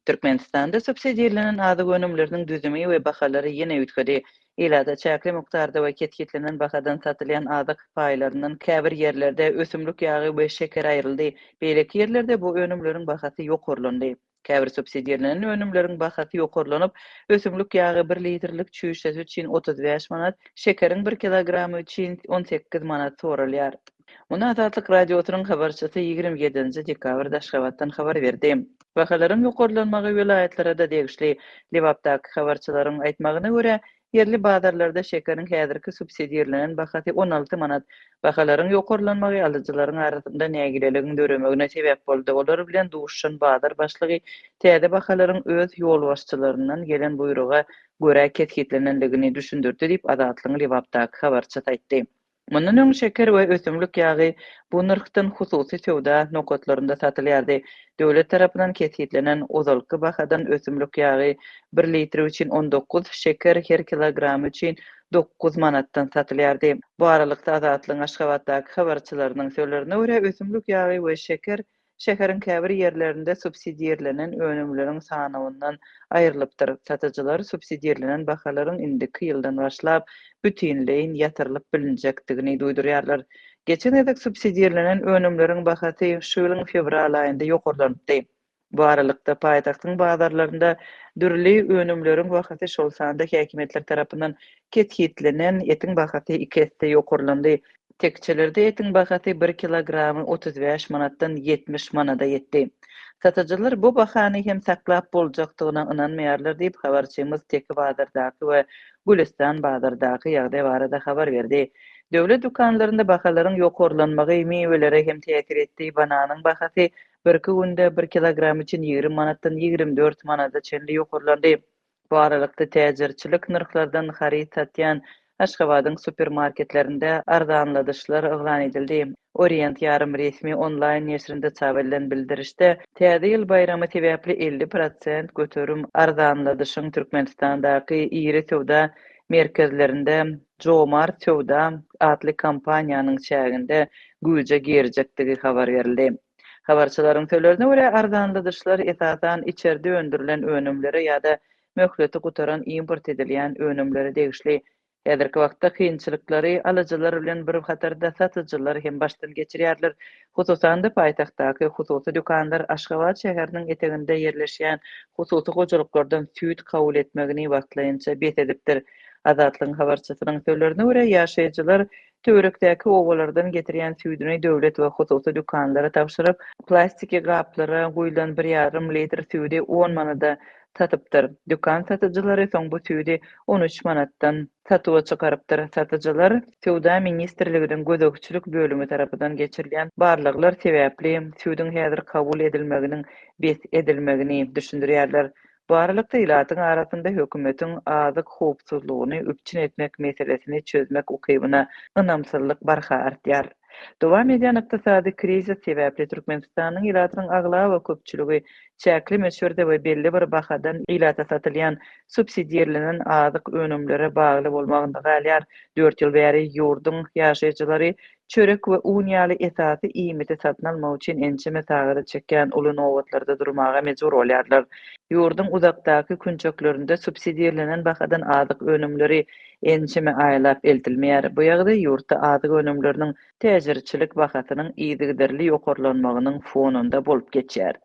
Türkmenistanda subsidirlenen azyk önümleriniň düzümi we bahalary ýene üýtgedi. Ilata çäkli mukdarda we kesgitlenen bahadan satylýan azyk paýlaryndan käbir ýerlerde ösümlik ýagy we şeker aýryldy, beýleki ýerlerde bu önümleriň bahasy ýokarlandy. Käbir subsidirlenen önümleriň bahasy ýokarlanyp, ösümlik ýagy bir litrlik çüýşesi üçin 35 manat, şekeriň bir kilogramy üçin 18 manat soralýar. Muny Azatlyk Radiosynyň habarçysy 27-nji dekabrda Aşgabatdan habar berdi. Bahalaryň ýokarlanmagy welaýatlara-da degişli. Lebapdaky habarçylaryň aýtmagyna görä, ýerli bazarlarda şekeriň häzirki subsidirlenen bahasy 16 manat. Bahalaryň ýokarlanmagy alyjylaryň arasynda nägileligiň döremegine sebäp boldy. Olar bilen duşuşan bazar başlygy täze bahalaryň öz ýolbaşçylaryndan gelen buýruga görä kesgitlenendigini düşündirdi diýip, Azatlygyň Lebapdaky habarçysy aýtdy. Mundan öň şeker we ösümlik ýagy bu nyrhdan hususy söwda nokatlarynda satylýardy. Döwlet tarapyndan kesgitlenen ozalky bahadan ösümlik ýagy bir litri üçin 19, şeker her kilogramy üçin 9 manatdan satylýardy. Bu aralykda, Azatlygyň Aşgabatdaky habarçylarynyň sözlerine görä, ösümlik ýagy we şeker Şäheriň käbir ýerlerinde subsidirlenen önümleriň sanawyndan aýrylypdyr. Satyjylar subsidirlenen bahalaryň indiki ýyldan başlap bütinleýin ýatyrylyp bilinjekdigini duýdurýarlar. Geçen gezek subsidirlenen önümleriň bahasy şu ýylyň fewral aýynda ýokarlanypdy. Bu aralykda, paýtagtyň bazarlarynda dürli önümleriň bahasy, şol sanda häkimiýetler tarapyndan kesgitlenen etiň bahasy iki esse ýokarlandy. Tekjelerde etiň bahasy bir kilogramy 35 manatdan 70 manada ýetdi. Satyjylar bu bahany hem saklap boljakdygyna ynanmaýarlar diýip, habarçymyz Teke bazardaky we Gülüstan bazardaky ýagdaý barada habar berdi. Döwlet dükanlarynda bahalaryň ýokarlanmagy miwelere hem täsir etdi, bananyň bahasy birki günde bir kilogram üçin 20 manatdan 24 manada çenli ýokarlandy. Bu aralykda, täjirçilik nyrhlardan haryt satýan Aşgabadyň supermarketlerinde arzanladyşlar yglan edildi. Orient ýarym resmi onlaýn neşirinde çap edilen bildirişde, Täze ýyl baýramy sebäpli 50 prosent göterim arzanladyşyň Türkmenistandaky iri söwda merkezlerinde Jomart söwda atly kampaniýanyň çäginde güýje girjekdigi habar berildi. Habarçylaryň sözlerine görä, arzanladyşlar esasan içerde öndürilen önümlere ýa-da möhleti gutaran import edilýän önümlere degişli. Häzirki wagtda kynçylyklary alyjylar bilen bir hatarda satyjylar hem başdan geçirýärler. Hususan-da, paýtagtdaky hususy dükanlar Aşgabat şäheriniň eteginde ýerleşýän hususy hojalyklardan süýt kabul etmegini wagtlaýynça bes edipdir. Azatlygyň habarçysynyň sözlerine görä, ýaşaýjylar Töwerekdäki obalardan getirýän süýdüni döwlet we hususy dükanlara tabşyryp, plastiki gaplara guýlan bir ýarym litr süýdi on manada satypdyr. Dükan satyjylary soň bu süýdi 13 manatdan satuwa çykarypdyr. Satyjylar Söwda ministrliginiň gözegçilik bölümi tarapyndan geçirilýän barlaglar sebäpli süýdüň häzir kabul edilmeginiň bes edilmegini düşündirýärler. Bu aralykda, ilatyň arasynda hökümetiň azyk howpsuzlygyny üpjün etmek meselesini çözmek ukybyna ynamsyzlyk barha artýar. Dowam edýän ykdysady krizis sebäpli Türkmenistanyň ilatynyň aglaba köpçüligi çäkli möçberde we belli bir bahadan ilata satylýan subsidirlenen azyk önümlere bagly bolmagynda galýar. Dört ýyl bäri ýurduň ýaşaýjylary Çörek we un ýaly esasy iýmiti satyn almak üçin ençeme sagada çekýän uly nobatlarda durmaga mejbur bolýarlar. Ýurduň uzakdaky künjeklerinde subsidirlenen bahadan azyk önümleri ençeme aýlap eltilmeýär. Bu ýagdaý ýurtda azyk önümleriniň täjirçilik bahasynyň yzygiderli ýokarlanmagynyň fonunda bolup geçýär.